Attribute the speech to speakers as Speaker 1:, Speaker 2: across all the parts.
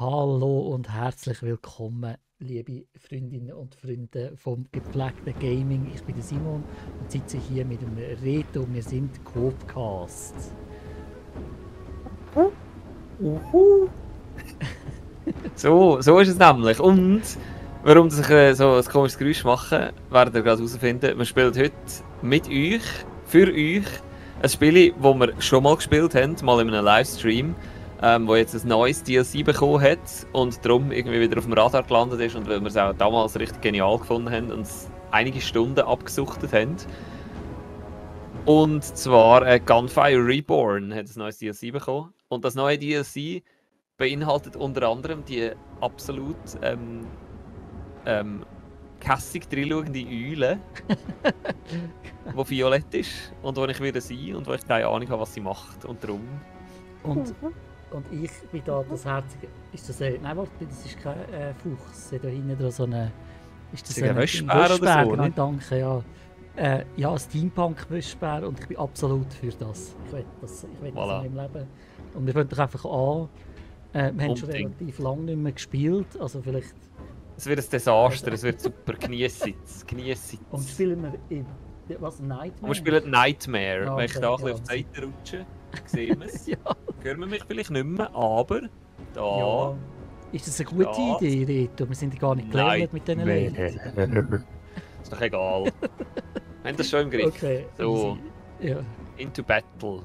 Speaker 1: Hallo und herzlich willkommen, liebe Freundinnen und Freunde vom gepflegten Gaming. Ich bin der Simon und sitze hier mit dem Reto. Wir sind Coopcast.
Speaker 2: So ist es nämlich. Und warum ich so ein komisches Geräusch mache, werdet ihr gerade herausfinden. Wir spielen heute mit euch, für euch, ein Spiel, das wir schon mal gespielt haben, mal in einem Livestream, wo jetzt ein neues DLC bekommen hat und darum irgendwie wieder auf dem Radar gelandet ist und weil wir es auch damals richtig genial gefunden haben und es einige Stunden abgesuchtet haben. Und zwar Gunfire Reborn hat ein neues DLC bekommen. Und das neue DLC beinhaltet unter anderem die absolut kässig dreinschauende Eule, die violett ist und wo ich wieder sein und wo ich keine Ahnung habe, was sie macht. Und darum.
Speaker 1: Und ich bin da das Herzige. Ist das nein, warte, das ist kein Fuchs. Da hinten dran so eine. Ist das
Speaker 2: ein Wöschbär oder so?
Speaker 1: Genau, danke, ja. Ja, ein Steampunk-Wöschbär und ich bin absolut für das. Ich will das in meinem Leben. Und wir fangen doch einfach an. Wir haben schon relativ lange nicht mehr gespielt, also vielleicht...
Speaker 2: Es wird ein Desaster, es wird super, genießt es.
Speaker 1: Und spielen wir in... Was, Nightmare?
Speaker 2: Wir spielen Nightmare,
Speaker 1: ja,
Speaker 2: wenn ich da ein bisschen auf die Seite rutsche, sehen wir es. Ja. Hören wir mich vielleicht nicht mehr, aber da...
Speaker 1: Ja. Ist das eine gute Idee, Reto? Wir sind ja gar nicht gelernt mit diesen Leuten.
Speaker 2: Ist doch egal. Wir haben das schon im Griff.
Speaker 1: Okay,
Speaker 2: so,
Speaker 1: ja.
Speaker 2: Into Battle.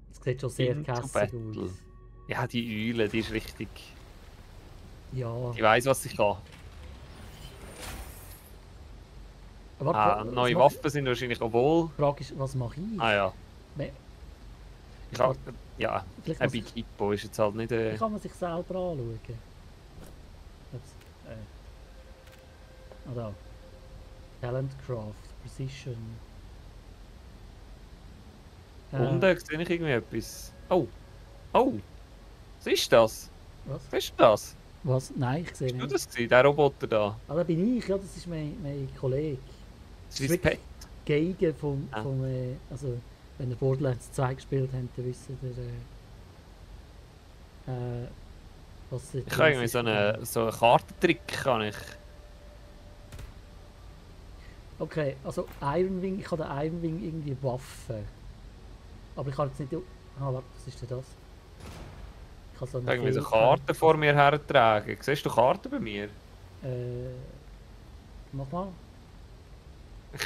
Speaker 1: Das sieht schon sehr kässig aus.
Speaker 2: Ja, die Eule, die ist richtig...
Speaker 1: Ja.
Speaker 2: Die weiss, was ich kann. Neue Waffen sind wahrscheinlich auch wohl.
Speaker 1: Die Frage ist, was mache ich?
Speaker 2: Ah ja. Ja, ein Big Hippo ist jetzt halt nicht...
Speaker 1: Wie kann man sich selber anschauen? Da. Talentcraft, Precision.
Speaker 2: Und sehe ich irgendwie etwas. Oh! Was ist das?
Speaker 1: Was?
Speaker 2: Was ist das?
Speaker 1: Was? Nein, ich sehe nicht.
Speaker 2: Bist du das, der Roboter da?
Speaker 1: Ah, da bin ich, ja, das ist mein Kollege.
Speaker 2: Das ist Pet.
Speaker 1: Geigen vom also, wenn ihr Borderlands 2 gespielt habt, dann wisst ihr, was
Speaker 2: ich kann irgendwie so einen Kartentrick, kann ich.
Speaker 1: Okay, also Ironwing, ich habe den Ironwing irgendwie Waffen. Aber ich kann jetzt nicht... Ah, warte, was ist denn das? Ich kann so
Speaker 2: irgendwie so Karten vor mir hertragen. Siehst du Karten bei mir?
Speaker 1: Mach mal.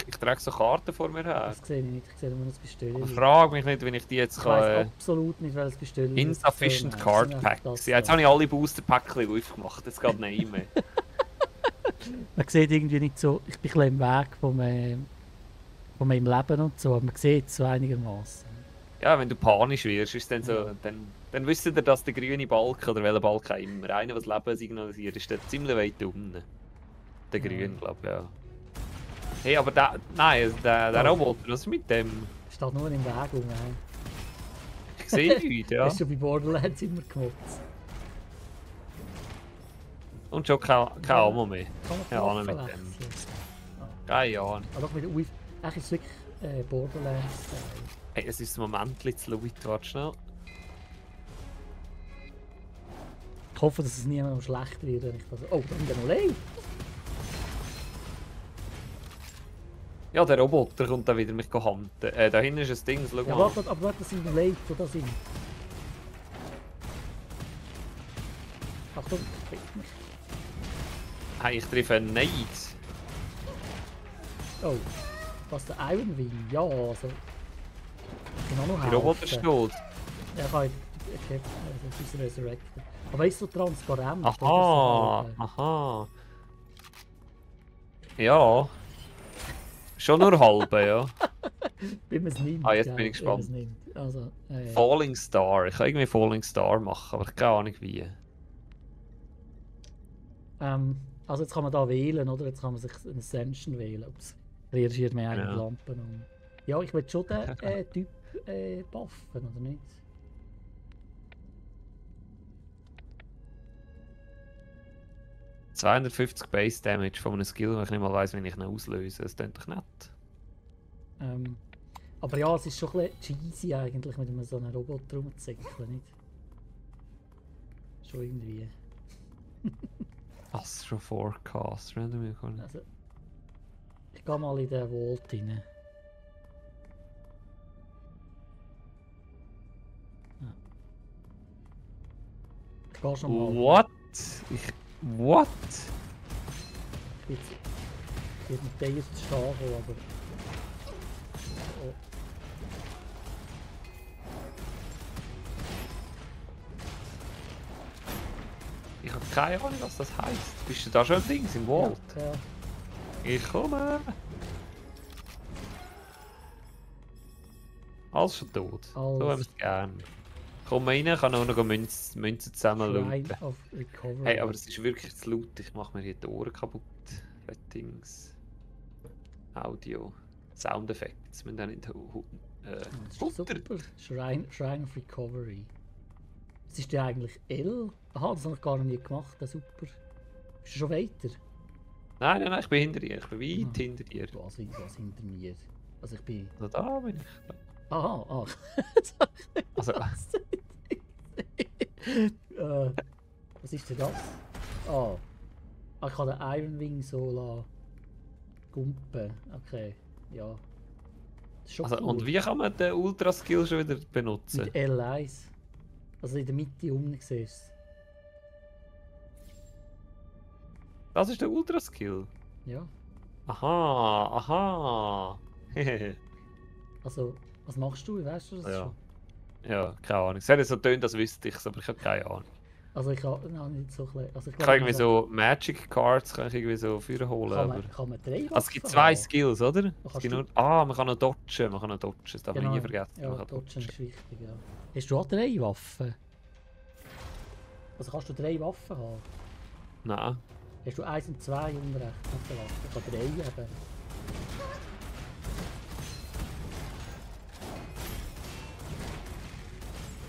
Speaker 2: Ich trage so Karten vor mir her.
Speaker 1: Das sehe ich nicht, ich sehe nur das Bestellen.
Speaker 2: Aber frag mich nicht, wenn ich die jetzt kann...
Speaker 1: Ich weiß absolut nicht, welches Bestellen ist.
Speaker 2: Insufficient Card Packs. Ja, jetzt habe ich alle Booster-Päckchen aufgemacht, jetzt geht nicht mehr.
Speaker 1: Man sieht irgendwie nicht so... Ich bin ein bisschen im Weg von meinem Leben und so, aber man sieht es so einigermaßen.
Speaker 2: Ja, wenn du panisch wirst, ist dann so... Dann wisst ihr, dass der grüne Balken, oder welcher Balken immer, einer, was Leben signalisiert, ist der ziemlich weit unten. Der grüne, glaube ich, ja. Hey, aber der Roboter, was ist mit dem?
Speaker 1: Steht nur im Weg rum.
Speaker 2: Ich sehe nichts, ja.
Speaker 1: Das ist schon bei Borderlands immer gemotzt.
Speaker 2: Und schon keine Ammo mehr.
Speaker 1: Keine Ahnung
Speaker 2: mit dem. Keine Ahnung.
Speaker 1: Aber doch mit der Ui. Eigentlich ist es wirklich Borderlands.
Speaker 2: Hey, es ist ein Moment zu laut, warte schnell.
Speaker 1: Ich hoffe, dass es niemandem schlecht wird, wenn ich das... Oh, da haben wir noch leer.
Speaker 2: Ja, der Roboter kommt dann wieder mich hanten. Da hinten ist ein Ding, schau mal.
Speaker 1: Ja, warte, das sind Leute, die da sind. Achtung, kriegt mich.
Speaker 2: Hey, ich treffe nicht.
Speaker 1: Oh, was, der Ironwing? Ja, also... Ich kann auch noch helfen.
Speaker 2: Der Roboter ist tot.
Speaker 1: Ja, okay, das ist resurrected. Aber ist so transparent.
Speaker 2: Aha. Ja. Schon nur halbe, ja.
Speaker 1: Wie man es nimmt.
Speaker 2: Ah, jetzt bin ich gespannt.
Speaker 1: Also,
Speaker 2: Falling Star. Ich kann irgendwie Falling Star machen, aber ich keine Ahnung wie.
Speaker 1: Also jetzt kann man da wählen, oder? Jetzt kann man sich eine Ascension wählen. Ups. Reagiert mir eigene Lampen um. Ja, ich will schon den Typ buffen, oder nicht?
Speaker 2: ...250 Base Damage von einem Skill, wenn ich nicht mal weiss, wenn ich ihn auslöse. Das klingt doch nett.
Speaker 1: Aber ja, es ist schon ein bisschen cheesy eigentlich, mit so einem Roboter rumzuzickeln, nicht? schon irgendwie.
Speaker 2: Astro Forecast, random Unicorn.
Speaker 1: Also, ich gehe mal in den Vault rein. Ja. Ich gehe schon mal.
Speaker 2: What? What?
Speaker 1: Ich bin mit dir jetzt stehen, aber... Oh.
Speaker 2: Ich habe keine Ahnung, was das heisst. Bist du da schon links im Vault?
Speaker 1: Ja.
Speaker 2: Ich komme! Alles schon tot. So haben wir es gern. Komm rein, ich kann auch noch Münzen zusammen looten.
Speaker 1: Shrine of Recovery.
Speaker 2: Hey, aber es ist wirklich zu laut. Ich mache mir hier die Ohren kaputt. Settings. Audio. Soundeffekte. Wir dann in der
Speaker 1: Das ist super. Shrine of Recovery. Was ist der eigentlich L? Aha, das habe ich gar noch nie gemacht. Super. Bist du schon weiter?
Speaker 2: Nein, ich bin hinter dir. Ich bin weit hinter dir.
Speaker 1: Was hinter mir? Also ich bin...
Speaker 2: Also da bin ich.
Speaker 1: Aha,
Speaker 2: Also...
Speaker 1: was ist denn das? Ich kann den Iron Wing so gumpen. Okay, ja. Das ist schon
Speaker 2: Also,
Speaker 1: cool.
Speaker 2: und wie kann man den Ultra Skill schon wieder benutzen?
Speaker 1: Mit L1. Also in der Mitte unten siehst
Speaker 2: Das ist der Ultra Skill?
Speaker 1: Ja.
Speaker 2: Aha.
Speaker 1: Also, was machst du? Weißt du das schon?
Speaker 2: Ja, keine Ahnung. Es hätte so tönt, als wüsste ich es, aber ich habe keine Ahnung.
Speaker 1: Also ich habe nicht so ein bisschen... Also
Speaker 2: Ich kann irgendwie so Magic Cards kann ich irgendwie so für holen.
Speaker 1: Kann man 3
Speaker 2: Also es gibt 2 Skills, oder?
Speaker 1: Man
Speaker 2: Es gibt nur, man kann noch dodgen. Das darf man nie vergessen.
Speaker 1: Ja,
Speaker 2: Man kann
Speaker 1: dodgen ist wichtig, ja. Hast du auch 3 Waffen? Also kannst du 3 Waffen haben?
Speaker 2: Nein.
Speaker 1: Hast du 1 und 2 unrecht auf der Waffe? Ich habe 3 eben.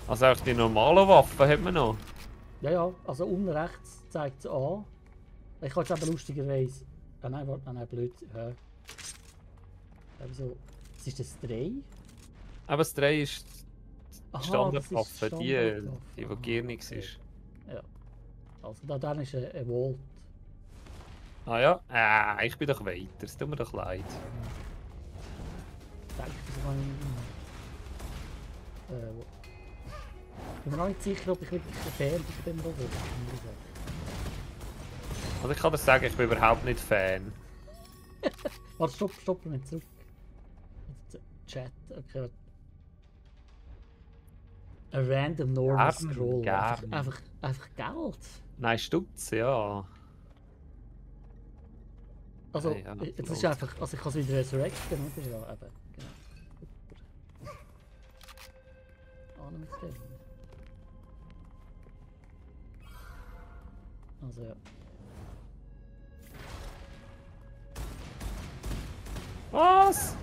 Speaker 2: Also auch die normalen Waffen hat man noch?
Speaker 1: Ja, also unten rechts zeigt es an. Ich kann es eben lustigerweise... nein, warte, nein, blöd. Wieso? Was ist das 3?
Speaker 2: Aber das 3 ist die Standardwaffe, die Gernix
Speaker 1: okay.
Speaker 2: ist.
Speaker 1: Ja. Also dann ist ein Vault.
Speaker 2: Ah ja? Ich bin doch weiter, es tut mir doch leid. Ich bin mir noch nicht sicher, ob ich wirklich ein Fan bin oder nicht. Also ich kann dir sagen, ich bin überhaupt nicht Fan.
Speaker 1: Warte, stopp nicht zurück. Chat, okay. Ein random normal Scroll. Einfach Geld.
Speaker 2: Nein, Stutz, ja.
Speaker 1: Also,
Speaker 2: hey, ja,
Speaker 1: das ist einfach, also ich kann es wieder resurrecten, oder? Ja, eben, genau. Super. Also ja.
Speaker 2: Was?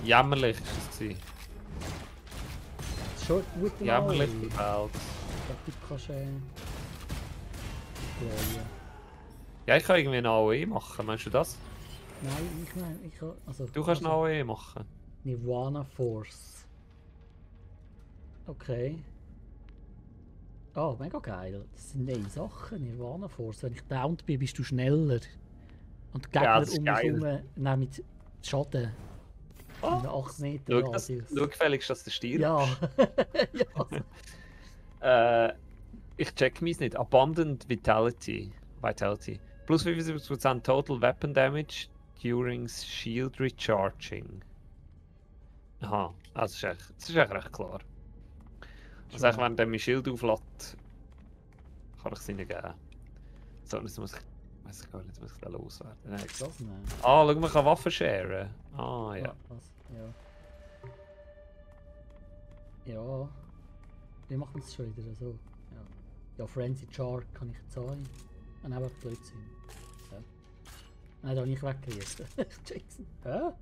Speaker 2: Jämmerlich ist es gewesen.
Speaker 1: Schon gut
Speaker 2: Jämmerlich verfehlt.
Speaker 1: Du kannst
Speaker 2: ja, ich kann irgendwie eine AOE machen, meinst du das?
Speaker 1: Nein, ich kann... Also,
Speaker 2: du kannst eine AOE machen.
Speaker 1: Nirvana Force. Okay. Oh, mega geil. Das sind neue Sachen, Nirvana Force. Wenn ich downed bin, bist du schneller. Und die Gegner um mich herum nehmen Schaden. In 8 Meter Radius.
Speaker 2: Schau gefälligst, dass du stirbst.
Speaker 1: Ja.
Speaker 2: ja. Ich check meins nicht. Abundant Vitality. Plus 75% Total Weapon Damage during Shield Recharging. Aha, also das ist eigentlich recht klar. Also eigentlich, wenn der mein Schild auflädt, kann ich es ihnen geben. So, jetzt muss ich... Weiß ich gar nicht, muss ich da loswerden. Nein. Schau, man kann Waffen sharen. Ah, ja.
Speaker 1: Ja. Wie machen wir es schon wieder so? Ja, Frenzy Char kann ich zahlen. Und einfach Blödsinn. Ja. Nein, da habe ich weggekriegt. Jackson. Hä?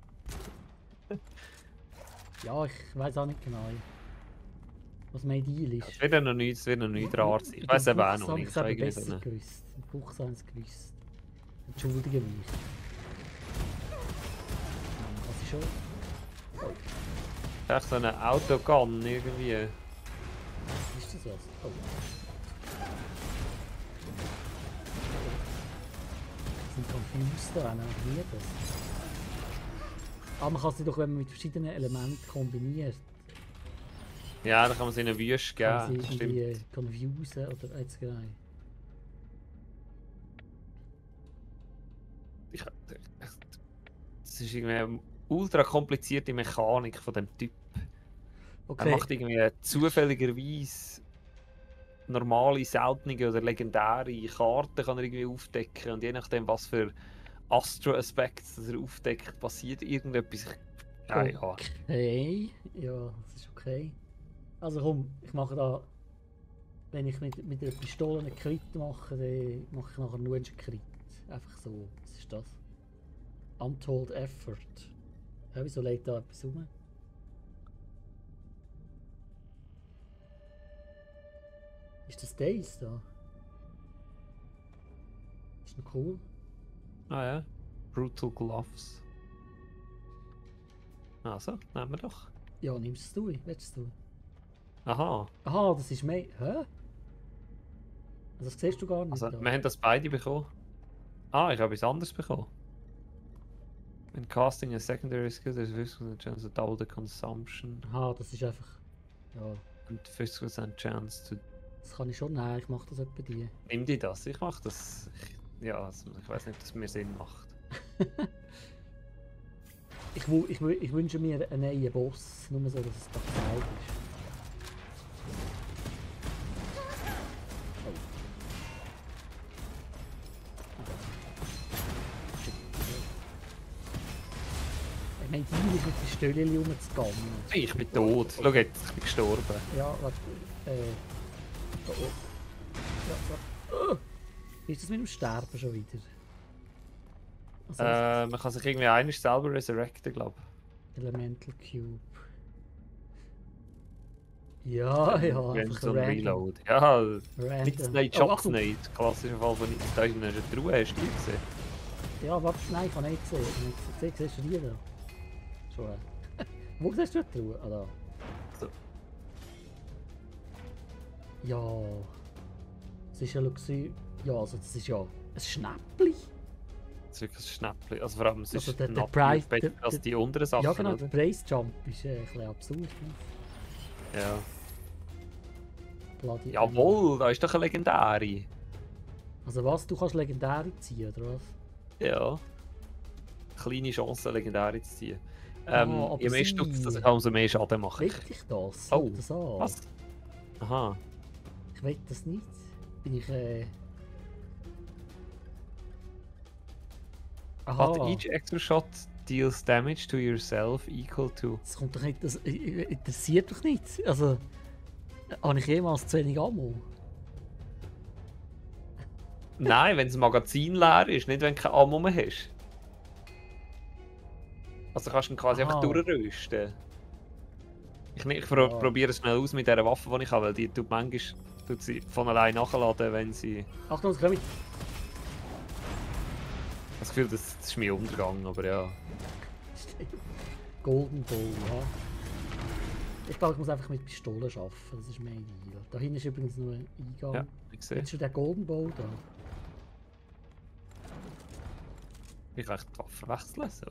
Speaker 1: Ja, ich weiß auch nicht genau, was mein Deal ist.
Speaker 2: Es wird ja noch nichts rar sein. Ich weiß eben auch noch nicht.
Speaker 1: Ich habe es besser gewusst. Im Buch habe ich es gewusst. Entschuldige mich. Was ist schon? Oh.
Speaker 2: Das ist echt so eine Autogun irgendwie.
Speaker 1: Was ist das was? Oh. mit Confused da, wie das? Aber man kann sie doch, wenn man mit verschiedenen Elementen kombiniert.
Speaker 2: Ja, dann kann man sie in eine Wüste geben.
Speaker 1: Kann sie irgendwie confusen oder jetzt genau.
Speaker 2: Das ist irgendwie eine ultra komplizierte Mechanik von dem Typ.
Speaker 1: Okay.
Speaker 2: Er macht irgendwie zufälligerweise normale, seltene oder legendäre Karten kann er irgendwie aufdecken und je nachdem was für Astro-Aspekte er aufdeckt, passiert irgendetwas.
Speaker 1: Okay, ja, das ist okay. Also komm, ich mache da, wenn ich mit der Pistole einen Crit mache, dann mache ich nachher nur einen Crit. Einfach so, was ist das? Untold Effort. Ja, wieso legt da etwas rum? Ist das Days da? Ist noch cool.
Speaker 2: Ah ja, Brutal Gloves. Also, nehmen wir doch.
Speaker 1: Ja, nimmst du, willst du?
Speaker 2: Aha.
Speaker 1: Aha, das ist mehr. Hä? Also das siehst du gar nicht.
Speaker 2: Also,
Speaker 1: da.
Speaker 2: wir haben das beide bekommen. Ah, ich habe etwas anderes bekommen. When casting a secondary skill, there's a chance to double the consumption.
Speaker 1: Aha, das ist einfach. Ja.
Speaker 2: And 50% chance to.
Speaker 1: Das kann ich schon nehmen, ich mache das etwa die.
Speaker 2: Nimm dir das, ich mache das. Ja, also ich weiß nicht, ob das mir Sinn macht.
Speaker 1: Ich wünsche mir einen neuen Boss, nur so, dass es doch Zeit ist. Ich meine, die ist mit der Stelle rumzugangen.
Speaker 2: Ich bin tot. Schau jetzt, ich bin gestorben.
Speaker 1: Ja, warte. Oh, oh. Ja, warte. Wie ist das mit dem Sterben schon wieder? Also,
Speaker 2: Man kann sich irgendwie einmal selber resurrecten, glaube ich.
Speaker 1: Elemental Cube. Ja, ja, einfach
Speaker 2: so ein
Speaker 1: random.
Speaker 2: Reload. Ja,
Speaker 1: Random.
Speaker 2: nichts nicht,
Speaker 1: Oh,
Speaker 2: Shots
Speaker 1: Achtung.
Speaker 2: nicht. Klassischer Fall von nichts. Da ist eine Truhe, hast du die gesehen?
Speaker 1: Ja, warte, nein, ich habe nicht gesehen. Ich habe siehst du die da? Schon. Wo siehst du die Truhe? Ah, da.
Speaker 2: So.
Speaker 1: Ja. Das ist ja gewesen. Ja, also das ist ja ein Schnäppli.
Speaker 2: Das ist wirklich ein Schnäppchen. Also vor allem, es
Speaker 1: Also
Speaker 2: ist
Speaker 1: der
Speaker 2: noch
Speaker 1: Preis-
Speaker 2: besser
Speaker 1: der-
Speaker 2: als die unteren Sachen,
Speaker 1: Ja, genau,
Speaker 2: oder?
Speaker 1: der Praise Jump ist ein bisschen absurd. Ne?
Speaker 2: Ja.
Speaker 1: Bloody
Speaker 2: Jawohl, da ist doch eine legendäre.
Speaker 1: Also was, du kannst Legendäre ziehen, oder was?
Speaker 2: Ja. Kleine Chance, eine legendäre zu ziehen.
Speaker 1: aber
Speaker 2: Je mehr
Speaker 1: sie-
Speaker 2: Stück, dass ich umso mehr Schaden mache.
Speaker 1: Will ich das?
Speaker 2: Oh,
Speaker 1: Will das an?
Speaker 2: Was? Aha.
Speaker 1: Ich will das nicht. Bin ich Aha.
Speaker 2: But each extra shot deals damage to yourself equal to.
Speaker 1: Das kommt doch nicht, das interessiert doch nicht. Also, habe ich jemals zu wenig Ammo?
Speaker 2: Nein, wenn das Magazin leer ist, nicht wenn du keine Ammo mehr hast. Also kannst du ihn quasi
Speaker 1: Aha.
Speaker 2: einfach durchrüsten. Ich probiere es schnell aus mit dieser Waffe, die ich habe, weil die tut manchmal sie von allein nachladen, wenn sie...
Speaker 1: Achtung, es kommt.
Speaker 2: Ich habe das Gefühl, das ist mir Untergang, aber ja.
Speaker 1: Golden Ball, ja. Ich glaube, ich muss einfach mit Pistolen arbeiten, das ist mein Deal. Da hinten ist übrigens nur ein Eingang.
Speaker 2: Ja, ich sehe.
Speaker 1: Kennst du den Golden Ball da?
Speaker 2: Ich kann die Waffe wechseln, so.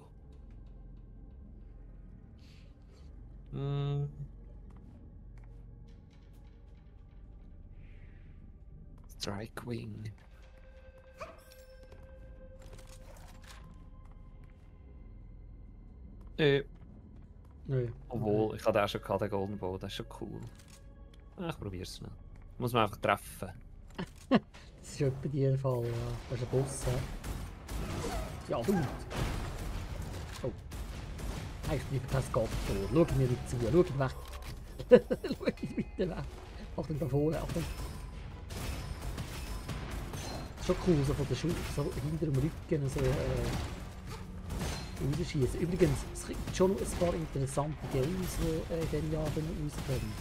Speaker 2: Hm. Strike Wing.
Speaker 1: Nö.
Speaker 2: Obwohl, ich hatte auch schon gehabt, den Golden Bow, das ist schon cool. Ich probiere es schnell. Muss man einfach treffen.
Speaker 1: Das ist etwa in jedem Fall, ja. Das ist ein Boss, ja. Ja, gut. Oh. Hey, ich bleibe kein Gott vor. Schau mir nicht zu. Schau ihn weg. Schau ihn bitte weg. Achtung, da vorne. Achtung. Schon cool, so von der Schulter, so hinter dem Rücken, so rausschießen. Übrigens, es gibt schon ein paar interessante Games, die in diesem Jahr rauskommen.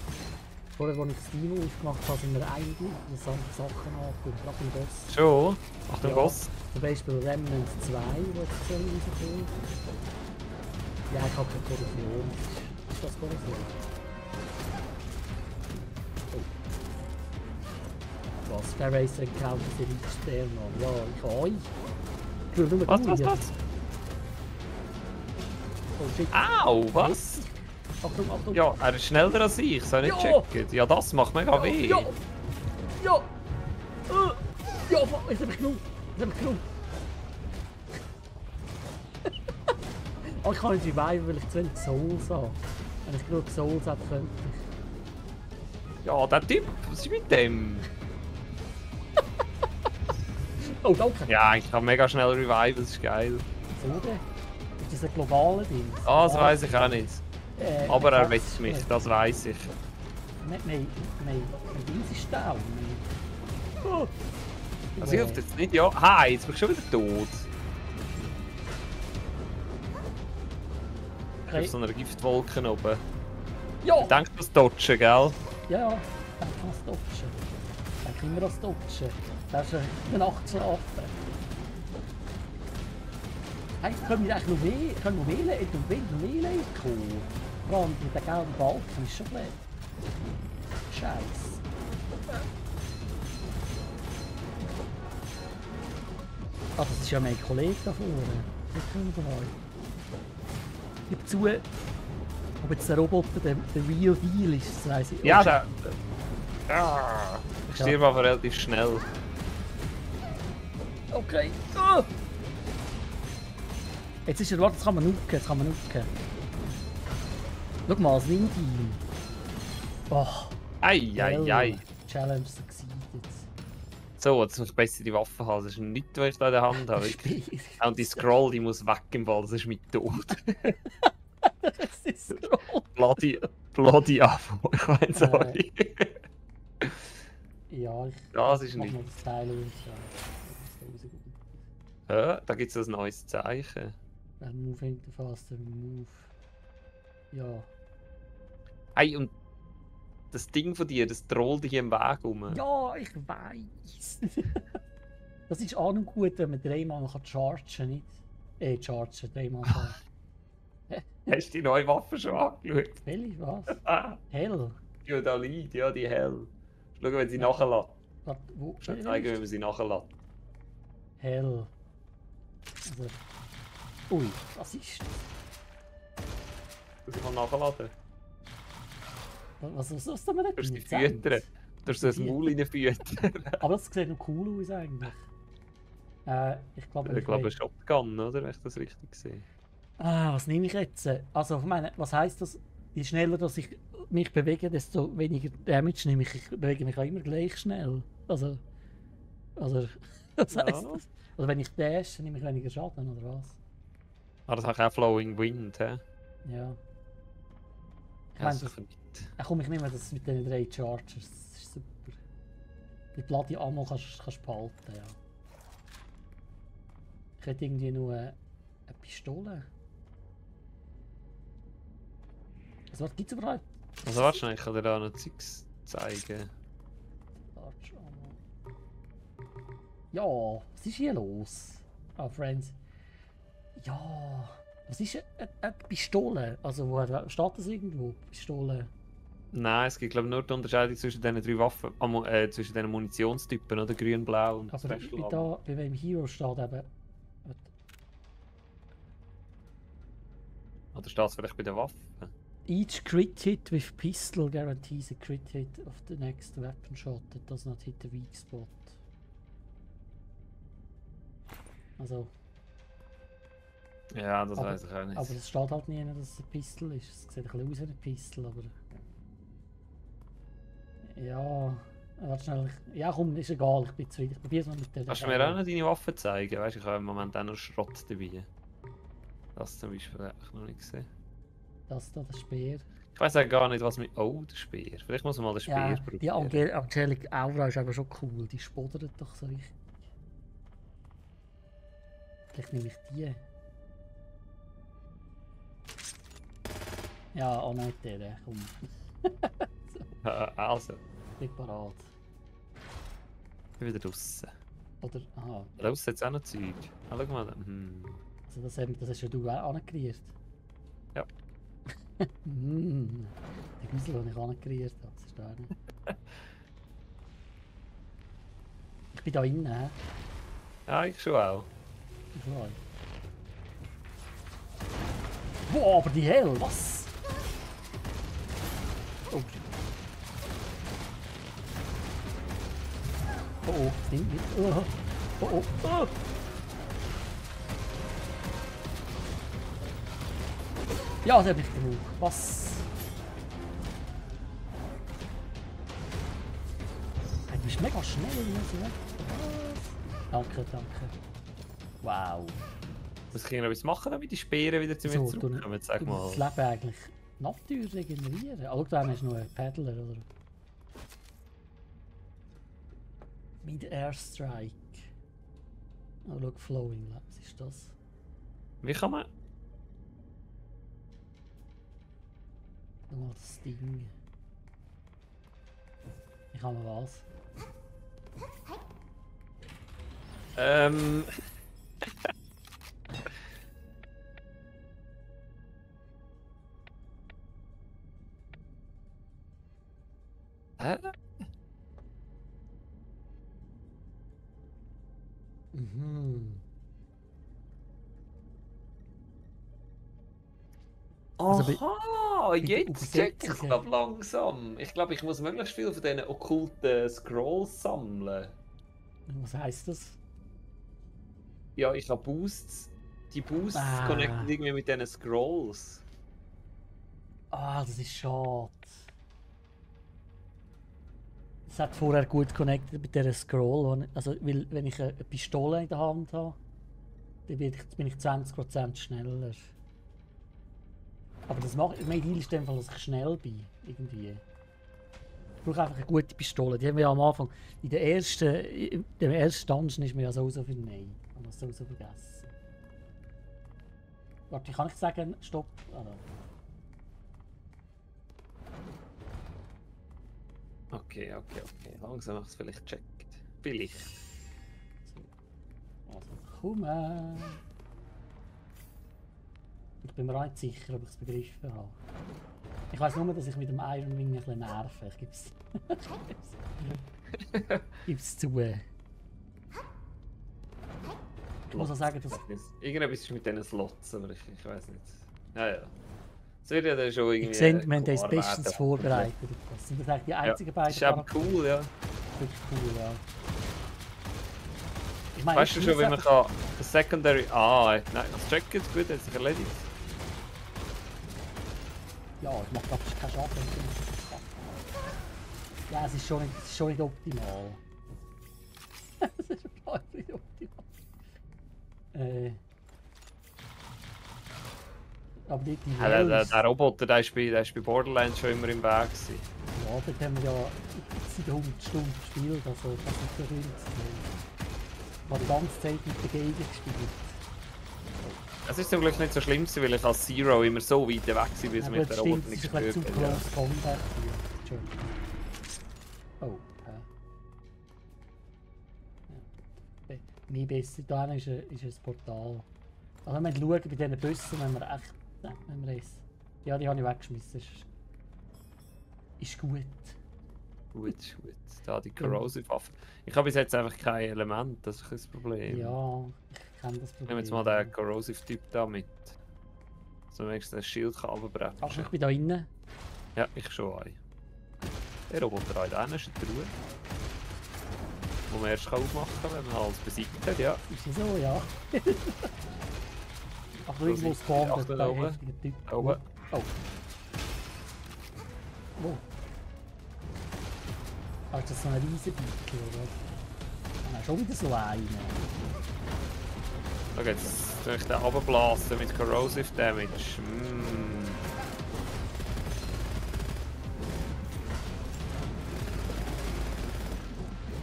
Speaker 1: Vorher, als ich Steam aufgemacht habe, sind mir einige interessante Sachen angekommen. Gerade im Boss.
Speaker 2: Schon? Achtung,
Speaker 1: Ja.
Speaker 2: Boss.
Speaker 1: Zum Beispiel Remnant 2, wo jetzt rauskommt. Ja, ich habe keine Korrosion. Ist das Korrosion? Oh. Was? Der Racer Encounter Serie Stern an. Ja, ich habe euch.
Speaker 2: Was?
Speaker 1: Oh shit.
Speaker 2: Au, was?
Speaker 1: Achtung, Achtung.
Speaker 2: Ja, er ist schneller als ich, soll ich nicht checken? Ja, das macht mega weh.
Speaker 1: Ja! Ja! Ja, jetzt hab ich genug! Oh, ich kann nicht reviven, weil ich zu wenig Souls habe. Wenn ich genug Souls hätte, könnte ich.
Speaker 2: Ja, der Typ, was ist mit dem?
Speaker 1: Oh, danke!
Speaker 2: Ja, ich kann mega schnell reviven, das ist geil.
Speaker 1: So, ist das ein globaler Ding?
Speaker 2: Ah, das weiss ich auch nicht. Aber er wetzt mich, das weiss ich.
Speaker 1: Nein, Dings ist down. Oh.
Speaker 2: Das hilft jetzt nicht, ja. Hi, jetzt bin ich schon wieder tot.
Speaker 1: Okay.
Speaker 2: Auf so einer Giftwolke oben.
Speaker 1: Ja!
Speaker 2: Ich denke, das Dodgen, gell?
Speaker 1: Ja, ich kann es dodgen. Ich denke immer das Dodgen. Das ist eine Nacht schlafen. Hey, können wir eigentlich noch wählen? Noch wählen kommen? Vor allem mit der gelben Balken ist schon blöd. Scheiße. Ah, das ist ja mein Kollege da vorne. Gib zu, ob jetzt der Roboter der Real Deal ist, das weiss ich.
Speaker 2: Ja, der... Ich stirb aber relativ schnell.
Speaker 1: Okay. Jetzt ist er, warte, jetzt kann man nuken, Schau mal, das Windteam. Oh.
Speaker 2: Ei.
Speaker 1: Challenge succeeded.
Speaker 2: So, jetzt muss ich bessere Waffen haben. Das ist nichts, was ich da in der Hand habe. Und die Scroll, die muss weg im Fall, das ist mein Tod.
Speaker 1: Das ist Scroll.
Speaker 2: Bloody Afro, ich meine, sorry.
Speaker 1: Ja,
Speaker 2: das ist nicht.
Speaker 1: Das Teil
Speaker 2: Da gibt es ein neues Zeichen.
Speaker 1: Move interface, move. Ja.
Speaker 2: Hey, und das Ding von dir, das trollt dich im Weg rum.
Speaker 1: Ja, ich weiß. Das ist auch noch gut, wenn man dreimal chargen kann, nicht? Chargen, dreimal chargen.
Speaker 2: Hast du die neue Waffe schon angeschaut?
Speaker 1: Welche, was?
Speaker 2: Ah,
Speaker 1: Hell?
Speaker 2: ja, da liegt, ja, die Hell. Schau, wenn sie nachlässt.
Speaker 1: Warte, wo?
Speaker 2: Ich kann zeigen, wie man sie nachlässt.
Speaker 1: Hell. Also... Ui, was ist das?
Speaker 2: Sie kann nachladen.
Speaker 1: Was tun wir nicht?
Speaker 2: Du sie füttern. Du so ein Maul reinfüttern.
Speaker 1: Aber das sieht noch cool aus eigentlich. Ich glaube,
Speaker 2: ein Shotgun, oder? Wenn ich das richtig sehe.
Speaker 1: Was nehme ich jetzt? Also, ich meine, was heisst das? Je schneller dass ich mich bewege, desto weniger Damage nehme ich. Ich bewege mich auch immer gleich schnell. Also was heisst das? Also wenn ich dash, nehme ich weniger Schaden, oder was?
Speaker 2: Ah, das hat auch Flowing Wind, hä?
Speaker 1: Ja. Ich
Speaker 2: Ja,
Speaker 1: meine, ich nehme das mit den 3 Chargers, das ist super. Die Bloody Ammo kannst du behalten, ja. Ich hätte irgendwie nur eine Pistole. Also was gibt's überhaupt?
Speaker 2: Also warte, ich kann dir da noch Zeugs zeigen.
Speaker 1: Large Ammo. Ja, was ist hier los? Ah, Friends. Ja, was ist eine Pistole? Also, wo steht das irgendwo? Pistole?
Speaker 2: Nein, es gibt glaube ich nur die Unterscheidung zwischen diesen 3 Waffen, zwischen diesen Munitionstypen, oder? Grün, Blau und
Speaker 1: aber bei welchem Hero steht eben...
Speaker 2: Oder steht es vielleicht bei den Waffen?
Speaker 1: Each crit hit with pistol guarantees a crit hit of the next weapon shot that does not hit the weak spot. Also...
Speaker 2: Ja, das weiß ich auch nicht.
Speaker 1: Aber es steht halt nie, dass es eine Pistol ist. Es sieht ein bisschen aus wie eine Pistol, aber... Ja... Warte schnell. Ja komm, ist egal, ich bin zufrieden. Ich probiere es mal mit der...
Speaker 2: Kannst du mir auch noch deine Waffen zeigen? Weißt du, ich habe im Moment auch noch Schrott dabei. Das zum Beispiel habe ich noch nicht gesehen.
Speaker 1: Das da, der Speer.
Speaker 2: Ich weiß auch gar nicht, was mit... Oh, der Speer. Vielleicht muss man mal den Speer probieren.
Speaker 1: Die Angelic Aura ist aber schon cool. Die spodert doch so richtig. Vielleicht nehme ich die. Ja, auch nicht der, komm.
Speaker 2: So. Also.
Speaker 1: Ich bin parat.
Speaker 2: Ich bin wieder draussen.
Speaker 1: Oder, aha.
Speaker 2: Draussen hat es auch noch Zeug. Ah, schau mal.
Speaker 1: Also das hast ja du auch angekreiert.
Speaker 2: Ja.
Speaker 1: Der Güssel, den ich angekreiert habe, das ist der nicht. Ich bin da innen, hä?
Speaker 2: Ja, ich schon auch.
Speaker 1: Boah, aber die Hell, was? Oh. Oh, oh, das Ding nicht. Oh, oh, oh, oh. Ja, das habe ich genug. Was? Hey, du bist mega schnell, oder? Danke, danke. Wow.
Speaker 2: Was können wir etwas machen, damit die Speere wieder zu mir
Speaker 1: So,
Speaker 2: zurückkommen? Sag mal.
Speaker 1: Das Leben eigentlich Natur regenerieren. Ah, schau, da hast du noch einen Paddler, oder? Mit Airstrike. Oh, schau, Flowing, was ist das?
Speaker 2: Wie kann man...
Speaker 1: Nochmal das Ding. Ich kann mal was.
Speaker 2: Hä?
Speaker 1: Mhm.
Speaker 2: Aha, jetzt check ich es langsam. Ich glaube, ich muss möglichst viel von diesen okkulten Scrolls sammeln.
Speaker 1: Was heisst das?
Speaker 2: Ja, ich habe Boosts. Die Boosts connecten irgendwie mit diesen Scrolls.
Speaker 1: Ah, das ist schade. Es hat vorher gut connected mit dieser Scroll. Also, weil, wenn ich eine Pistole in der Hand habe, dann bin ich 20% schneller. Aber das macht mein Deal ist in dem Fall, dass ich schnell bin. Irgendwie. Ich brauche einfach eine gute Pistole. Die haben wir ja am Anfang. In dem ersten Dungeon ist mir ja so viel Nein. Ich habe das so vergessen. Warte, kann ich sagen, stopp? Ah,
Speaker 2: Okay. Langsam habe ich es vielleicht gecheckt. Vielleicht.
Speaker 1: so. Also, komm. Ich bin mir nicht sicher, ob ich es begriffen habe. Ich weiss nur, dass ich mit dem Iron Wing ein bisschen nerve. Ich gebe es zu. Ich muss auch sagen, dass...
Speaker 2: Irgendetwas ist mit diesen Slots, aber ich weiß nicht. Ja. Das wird ja dann schon irgendwie...
Speaker 1: Ich sehe, wir haben das bestens vorbereitet. Das sind eigentlich die einzigen beiden.
Speaker 2: Das ist eben cool, ja.
Speaker 1: Wirklich cool, ja. Ich meine,
Speaker 2: weißt du schon, wie man kann... Das Secondary... nein, das Check jetzt gut, hat sich erledigt.
Speaker 1: Ja, ich mache glaube ich keinen Schaden. Ja, es ist schon nicht optimal. Es ist schon nicht optimal. Aber die
Speaker 2: der Roboter, der ist bei Borderlands schon immer im Weg gewesen.
Speaker 1: Ja, dort haben wir ja seit 100 Stunden gespielt, also das ist ja günstig. Ich habe die ganze Zeit mit der Gegend gespielt.
Speaker 2: Es ist zum Glück nicht so schlimm, weil ich als Zero immer so weit weg war, bis
Speaker 1: ja,
Speaker 2: mit der Roboter nicht
Speaker 1: gespürt habe. Das ist zu close combat hier. Oh, ja. Nie besser. Da ist ein Portal. Also wenn wir schauen bei diesen Bussen, wenn wir echt... Wenn wir es... Ja, die habe ich weggeschmissen. Ist gut.
Speaker 2: Gut. Da die Corrosive Waffe. Ich habe bis jetzt einfach kein Element, das ist das Problem.
Speaker 1: Ja, ich kenne das Problem.
Speaker 2: Nehmen wir jetzt mal den Corrosive Typ da mit. So wenigstens das Schild kann runterbrechen.
Speaker 1: Ach, ich bin da innen.
Speaker 2: Ja, ich schon ein. Der Roboter hat einen ist in der Ruhe. Wo man erst aufmachen kann, wenn man alles besiegt hat, ja.
Speaker 1: Ist so, ja. Ach, irgendwo spawnt der heftige Typ.
Speaker 2: Da oben.
Speaker 1: Oh. Wo? Ah, ist das so ein Riesenbickel, oder? Ah, schon wieder so einen.
Speaker 2: Schau jetzt, soll ich den runterblasen mit Corrosive Damage.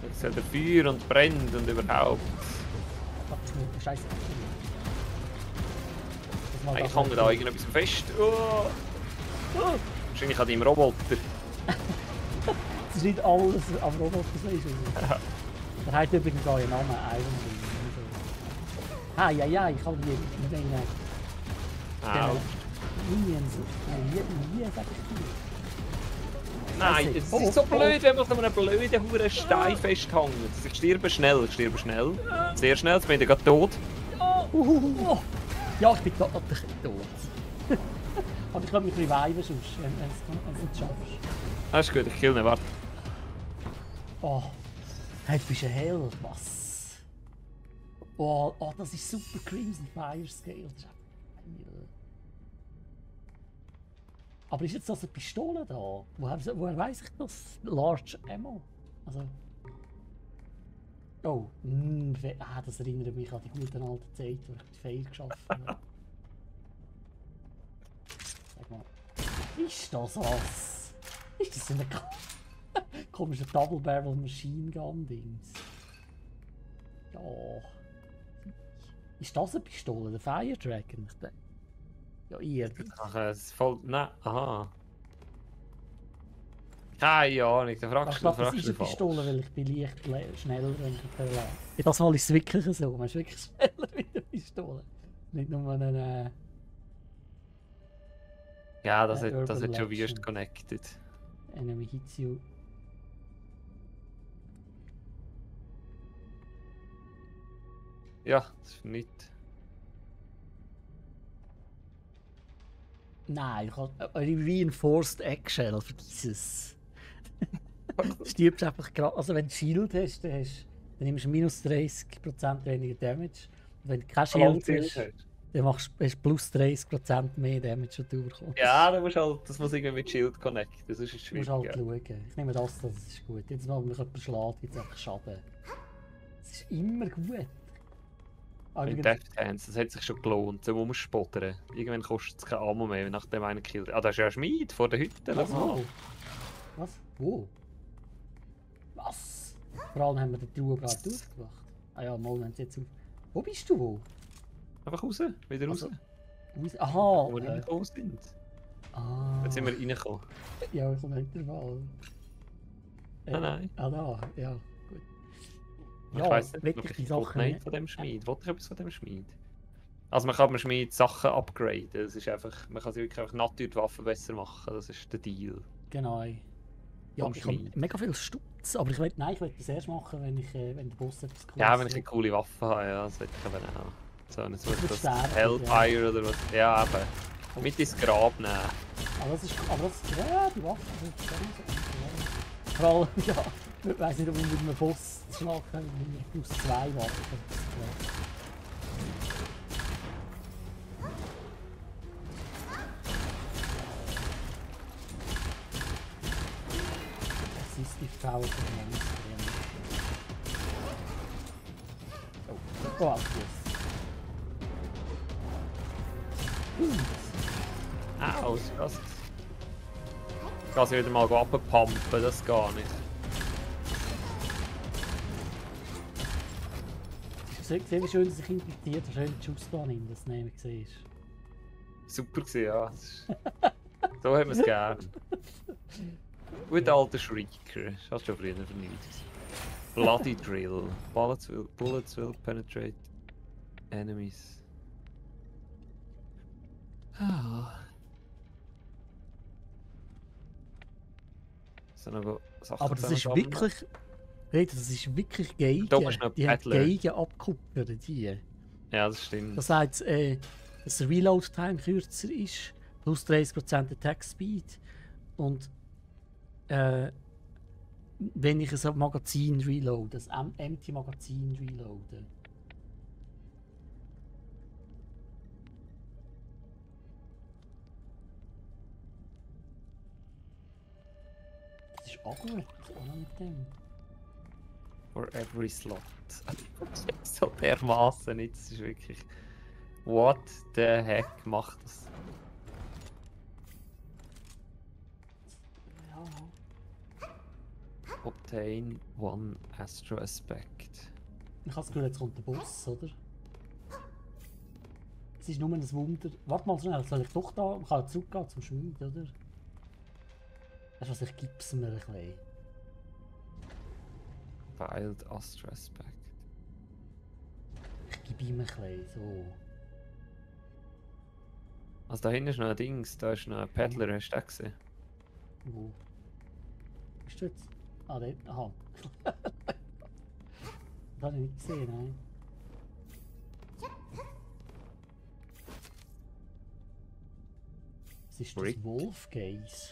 Speaker 2: Jetzt hat er Feuer und brennt und überhaupt.
Speaker 1: Scheiße.
Speaker 2: Ich hänge da irgendetwas fest. Wahrscheinlich an deinem Roboter.
Speaker 1: Das ist nicht alles am Roboter, so ist es. Der hat übrigens auch einen Namen, Iron Wing. Ja, ich habe die mit den Minions. Hier sag ich dir.
Speaker 2: Nein, es ist so blöd, wenn man an einem blöden Stein festhängt. Ich sterbe schnell. Sehr schnell, jetzt bin ich gerade tot.
Speaker 1: Oh. Ja, ich bin da tot. Aber ich kann mich reviven sonst, wenn du es nicht schaffst.
Speaker 2: Das ist gut, ich kill ihn, warte.
Speaker 1: Oh. Hey, du bist ein Hell. Was? Oh, das ist super Crimson Fire Scale. Das ist geil. Aber ist jetzt das eine Pistole da? Woher weiss ich das? Large Ammo? Also. Oh, das erinnert mich an die gute alte Zeit, wo ich mit Feuer geschaffen habe. Sag mal, ist das was? Ist das so eine komische Double Barrel Machine Gun Dings? Ja. Ist das eine Pistole, der Fire Dragon? Ja, ihr.
Speaker 2: Ach, es voll. Nein, aha. Keine Ahnung, da fragst du.
Speaker 1: Das ist eine Pistole, weil ich bin leicht schneller, wenn ich verlasse. Das Mal ist es wirklich so, man ist wirklich schneller mit der Pistole. Nicht nur eine.
Speaker 2: Ja, das hat schon wüst connected.
Speaker 1: Enemy hits you.
Speaker 2: Ja, das ist nicht.
Speaker 1: Nein, ich habe eine Reinforced Eggshell, vergiss es. Du stirbst einfach gerade. Also, wenn du Shield hast, dann nimmst du minus 30% weniger Damage. Und wenn du kein Shield hast, dann hast du plus 30% mehr Damage, was du bekommst.
Speaker 2: Ja, das muss irgendwie mit Shield connecten, das ist schwierig.
Speaker 1: Du musst halt schauen. Ich nehme das ist gut. Jetzt mal, wenn mich jemand schlägt, gibt es einfach Schaden. Das ist immer gut.
Speaker 2: In Death Hands, das hat sich schon gelohnt, so umspottern. Irgendwann kostet es kein Ammo mehr, nachdem einer killt. Ah, da ist ja ein Schmied vor der Hütte.
Speaker 1: Was? Wo? Was? Vor allem haben wir den Truhe gerade durchgemacht. Ah ja, mal haben sie jetzt auf. Wo bist du? Wo?
Speaker 2: Einfach raus, wieder raus.
Speaker 1: Aha!
Speaker 2: Wo wir reingekommen sind.
Speaker 1: Ah.
Speaker 2: Jetzt sind wir reingekommen.
Speaker 1: Ja, ich komme hinter mal.
Speaker 2: Nein.
Speaker 1: Ah, da, ja, gut.
Speaker 2: Ich weiss nicht,
Speaker 1: die Sachen
Speaker 2: nicht von dem Schmied. Wollte ich etwas von dem Schmied? Also man kann beim Schmied Sachen upgraden. Das ist einfach, man kann sich wirklich einfach Naturwaffen besser machen. Das ist der Deal.
Speaker 1: Genau. Ja, ich habe mega viel Stutz, aber ich will das erst machen, wenn der Boss etwas
Speaker 2: Cooles ja, wenn ich eine coole Waffe habe, ja, das will ich aber auch. So, jetzt wird das Hellfire oder was. Ja, eben. Mit ins Grab nehmen.
Speaker 1: Aber das ist ja, die Waffe. Vor allem, ja, ich weiss nicht, ob wir mit einem Boss schlagen können, ich muss 2 Waffen. Das ist die Frau von Monster. Oh,
Speaker 2: Au, das. Ich kann sie wieder mal abpumpen, das gar nicht.
Speaker 1: Seht wie schön, dass ich infiziert schön den Schuss da nimmt, dass du nicht gesehen
Speaker 2: Super gewesen, ja. So haben wir es gern. Gut alter Shrieker, das hast du schon früher vernünftig. Bloody Drill. Bullets will penetrate enemies. Ah.
Speaker 1: Aber das ist wirklich. Hey, das ist wirklich Geigen. Die haben Geigen abgekupfert, die.
Speaker 2: Ja, das stimmt.
Speaker 1: Das heißt, dass der Reload-Time kürzer ist, plus 30% Attack Speed. Und wenn ich ein Magazin reloade, ein Empty Magazin reloade. Das ist auch gut, auch mit dem.
Speaker 2: For every slot. So dermaßen nicht, das ist wirklich. What the heck macht das?
Speaker 1: Ja.
Speaker 2: Obtain one Astro Aspect.
Speaker 1: Ich habe das Gefühl, jetzt kommt der Boss, oder? Es ist nur ein Wunder. Warte mal schnell, soll ich doch da? Ich kann zurückgehen zum Schmied, oder? Weißt du was, ich gib's mir ein bisschen.
Speaker 2: Wild Astro Aspect.
Speaker 1: Ich gebe ihm ein bisschen, so.
Speaker 2: Also da hinten ist noch ein Dings, da ist noch ein Paddler, hast du den gesehen?
Speaker 1: Wo? Bist du jetzt? Ah, dort. Aha. Das habe ich nicht gesehen, nein. Was ist das? Wolfgaze?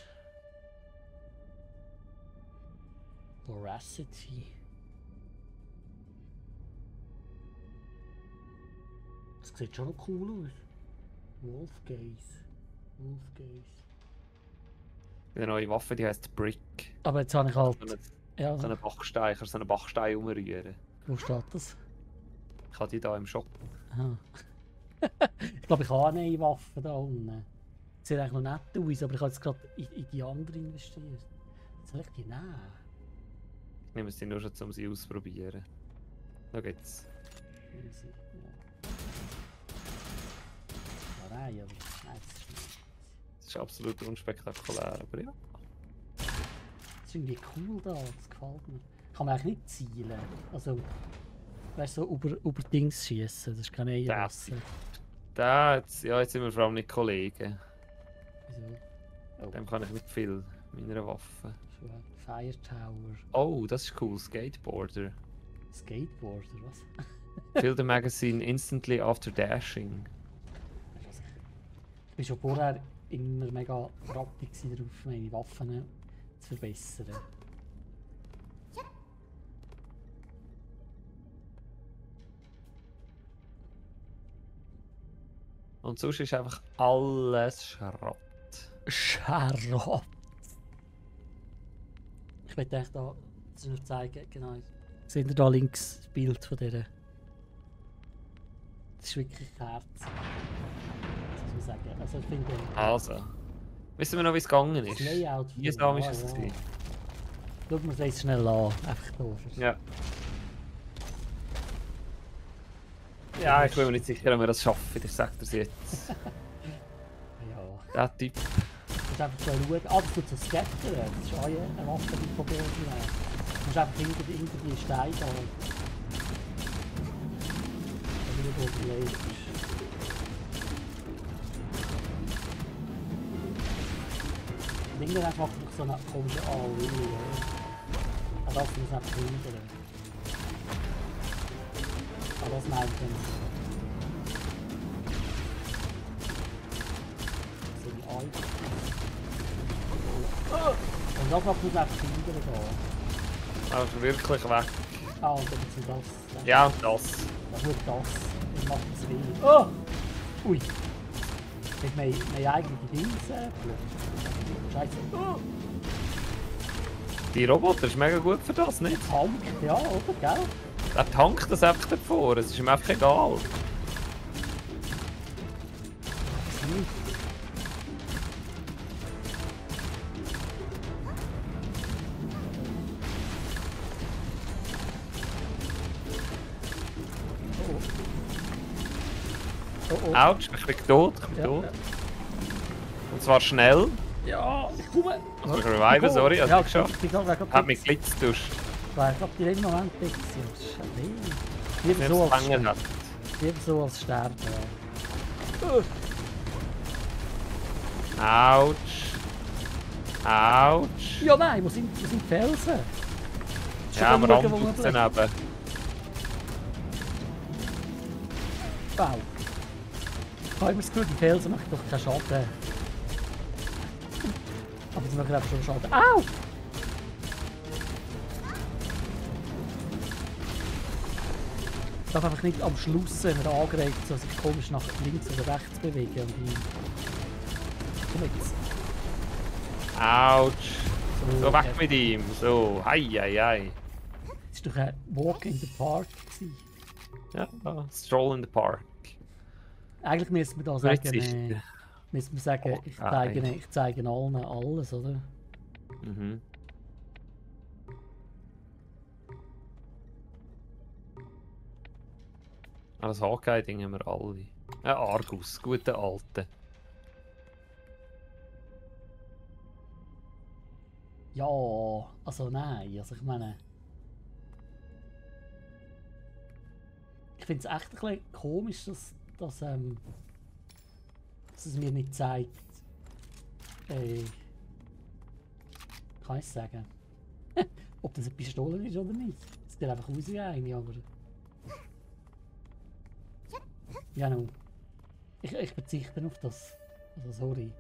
Speaker 1: Voracity. Das sieht schon noch cool aus. Wolfgaze.
Speaker 2: Die neue Waffe, die heisst Brick.
Speaker 1: Aber jetzt habe ich halt...
Speaker 2: So einen Bachstein, kannst du so einen Bachstein umrühren.
Speaker 1: Wo steht das?
Speaker 2: Ich habe die hier im Shop.
Speaker 1: Aha. Ich glaube, ich habe eine neue Waffe da unten. Sieht eigentlich noch nett aus, aber ich habe jetzt gerade in die andere investiert. Soll ich die nehmen?
Speaker 2: Ich nehme sie nur schon, um sie auszuprobieren. Da geht's.
Speaker 1: Nein, aber nein, das ist nicht.
Speaker 2: Das ist absolut unspektakulär, aber ja.
Speaker 1: Das ist irgendwie cool da, das gefällt mir. Kann man eigentlich nicht zielen. Also, weißt du, so über Dings schießen, das ist kein Eierwasser.
Speaker 2: Jetzt sind wir vor allem nicht Kollegen.
Speaker 1: Wieso? Oh.
Speaker 2: Dem kann ich nicht viel meiner Waffe.
Speaker 1: Fire Tower.
Speaker 2: Oh, das ist cool, Skateboarder.
Speaker 1: Skateboarder, was?
Speaker 2: Fill the magazine instantly after dashing.
Speaker 1: Ich war schon vorher immer mega rappig darauf, meine Waffen zu verbessern.
Speaker 2: Und sonst ist einfach alles Schrott.
Speaker 1: Schrott! Ich möchte euch da noch zeigen, genau. Seht ihr da links das Bild von dieser? Das ist wirklich Herz. Das muss man sagen. Also ich finde...
Speaker 2: Also. Wissen wir noch, wie es gegangen ist?
Speaker 1: Das Layout...
Speaker 2: Wie warm ist es gewesen?
Speaker 1: Schauen wir es jetzt schnell an. Einfach da.
Speaker 2: Ja. Ja, ich bin mir nicht sicher, ob wir das schaffen, ich sag das jetzt.
Speaker 1: Ja.
Speaker 2: Der Typ.
Speaker 1: Du musst einfach so schauen. Ah, das tut so scattern. Das ist auch eine Waffe, die von Boden wäre. Du musst einfach hinter die Steine da. Da will ich überlegen. Irgendwann macht noch so eine komische AOE. Aber das muss einfach hindern. Aber das meint dann. So die Alt. Und das macht man einfach hindern da.
Speaker 2: Also wirklich weg.
Speaker 1: Ah, und dann ist das.
Speaker 2: Ja, und das.
Speaker 1: Das wird das. Das macht es weh. Oh! Ui! Wir haben eigentlich die Dings Scheiße. Oh!
Speaker 2: Die Roboter ist mega gut für das, nicht?
Speaker 1: Tank, ja, oder? Gell?
Speaker 2: Er tankt das einfach davor, es ist ihm einfach egal.
Speaker 1: Oh.
Speaker 2: Autsch, ich bin tot, tot. Und zwar schnell.
Speaker 1: Ja, ich komme!
Speaker 2: Ich muss mich reviven, sorry, hast du geschafft. Hat mich glitztuscht.
Speaker 1: Ich glaube, die im Moment ist es. Lieber so als sterben.
Speaker 2: Autsch. Autsch.
Speaker 1: Ja, nein, wo sind die Felsen?
Speaker 2: Ja, am Rand daneben.
Speaker 1: Wow. Ich habe immer das Gefühl, die Felsen machen doch keinen Schaden. Aber sie machen einfach schon Schaden. Au! Ich darf einfach nicht am Schluss, wenn er angeregt so sich komisch nach links oder rechts bewegen. Und komm jetzt.
Speaker 2: Autsch. So weg mit ihm. So, hei, hei, hei.
Speaker 1: Das war doch ein Walk in the Park.
Speaker 2: Ja, Stroll in the Park.
Speaker 1: Eigentlich müssen wir da sagen, ich zeige allen alles, oder?
Speaker 2: Mhm. Das Hawkeye-Ding haben wir alle. Ein Argus, gute alte.
Speaker 1: Ja, also nein, also ich meine... Ich finde es echt ein bisschen komisch, dass es mir nicht zeigt... kann ich sagen? Ob das eine Pistole ist oder nicht. Es sieht einfach aus wie eine, aber... Ja, no. Ich verzichte auf das. Also sorry.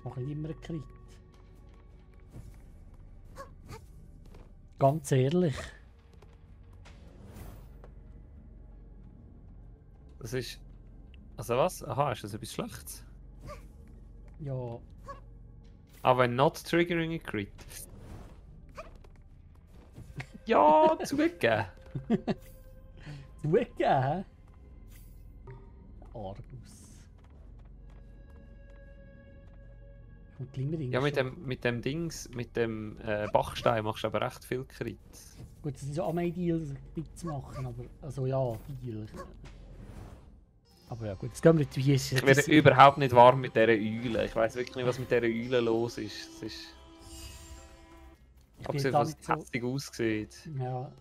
Speaker 1: mache nicht immer einen Crit. Ganz ehrlich.
Speaker 2: Das ist... Also was? Aha, ist das etwas Schlechtes?
Speaker 1: Ja.
Speaker 2: Aber not triggering a crit. Ja, zugegeben.
Speaker 1: Zugegeben, hä? Argus. Und Glimmering.
Speaker 2: Ja, mit dem Dings, mit dem Bachstein machst du aber recht viel Crit.
Speaker 1: Gut, es ist ja auch mein Deal, zu machen, aber. Also ja, Deal. Aber ja gut, jetzt gehen wir nicht wie es
Speaker 2: Ich werde überhaupt nicht warm mit dieser Eule. Ich weiß wirklich nicht, was mit dieser Eule los ist. Es ist... Abgesehen, was es hässlich aussieht.
Speaker 1: Ja.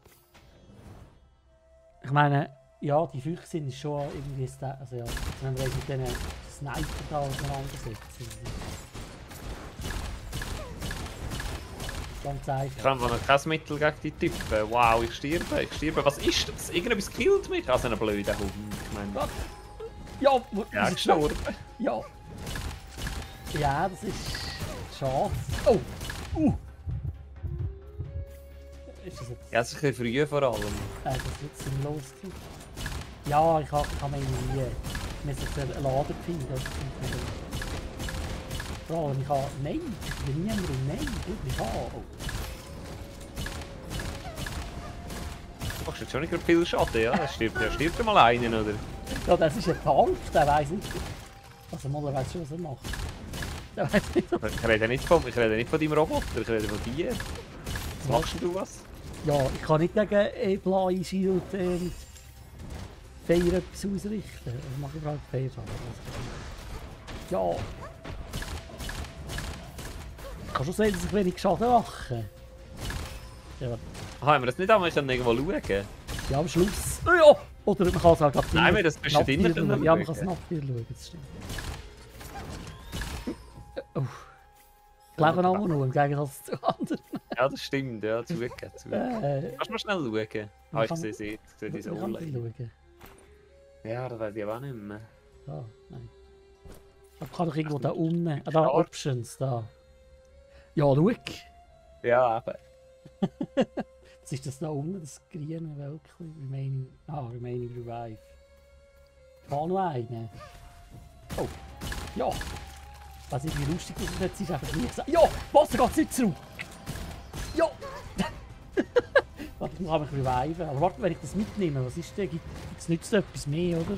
Speaker 1: Ich meine, ja, die Füchse sind schon irgendwie... Also ja, wenn wir uns mit diesen Sniper da auseinandersetzen. Ganz einfach.
Speaker 2: Ich habe noch kein Mittel gegen die Typen. Wow, ich sterbe. Was ist das? Irgendetwas killt mich. Also einen blöden Hund. Ich meine...
Speaker 1: Ja,
Speaker 2: ja, gestorben.
Speaker 1: Ja. Ja, das ist schade. Oh! Ist das jetzt...
Speaker 2: Ja, es ist ein bisschen früh vor allem.
Speaker 1: Das wird sinnlos. Ja, ich habe mir nie... Wir müssen einen Laden finden. Vor allem, ich habe... Nein! Ich bin niemand und nein! Ich habe... Oh.
Speaker 2: Du machst jetzt schon nicht viel Schaden, ja? Da stirbt mal einen, oder?
Speaker 1: Ja, das ist ein Tank, der weiss nicht. Also Moller weiss schon, was er macht. Der weiss nicht.
Speaker 2: Ich rede nicht von deinem Roboter, ich rede von dir. Was machst du was?
Speaker 1: Ja, ich kann nicht gegen blaue Schild mit Feier etwas ausrichten. Ich mache überhaupt Feier. Ja. Ich kann schon sehen, dass ich wenig Schaden mache. Ja.
Speaker 2: Aha, haben wir das nicht einmal irgendwo schauen?
Speaker 1: Ja, am Schluss. Ja! Oder man kann es auch gerade...
Speaker 2: Nein, das bist du drinnen schauen.
Speaker 1: Ja, man kann es nachher schauen, das stimmt. Ich lebe auch nur im Gegensatz zu anderen.
Speaker 2: Ja, das stimmt, ja, zugegeben. Kannst du mal schnell schauen? Ah, ich sehe diese Ohrlein. Ja, das weiß ich aber auch nicht mehr.
Speaker 1: Ja, nein. Aber kann doch irgendwo da unten... Ah, da, Options, da. Ja, schau.
Speaker 2: Ja, eben.
Speaker 1: Was ist das da unten, das grüne Wölkchen? Remaining Revive. Ich habe noch einen. Oh, ja. Was irgendwie lustig ist, jetzt ist einfach nicht gesagt. Ja, Wasser geht nicht zurück. Ja. Warte, ich muss mich reviven. Aber warte, wenn ich das mitnehme, was ist denn? Es nützt etwas mehr, oder?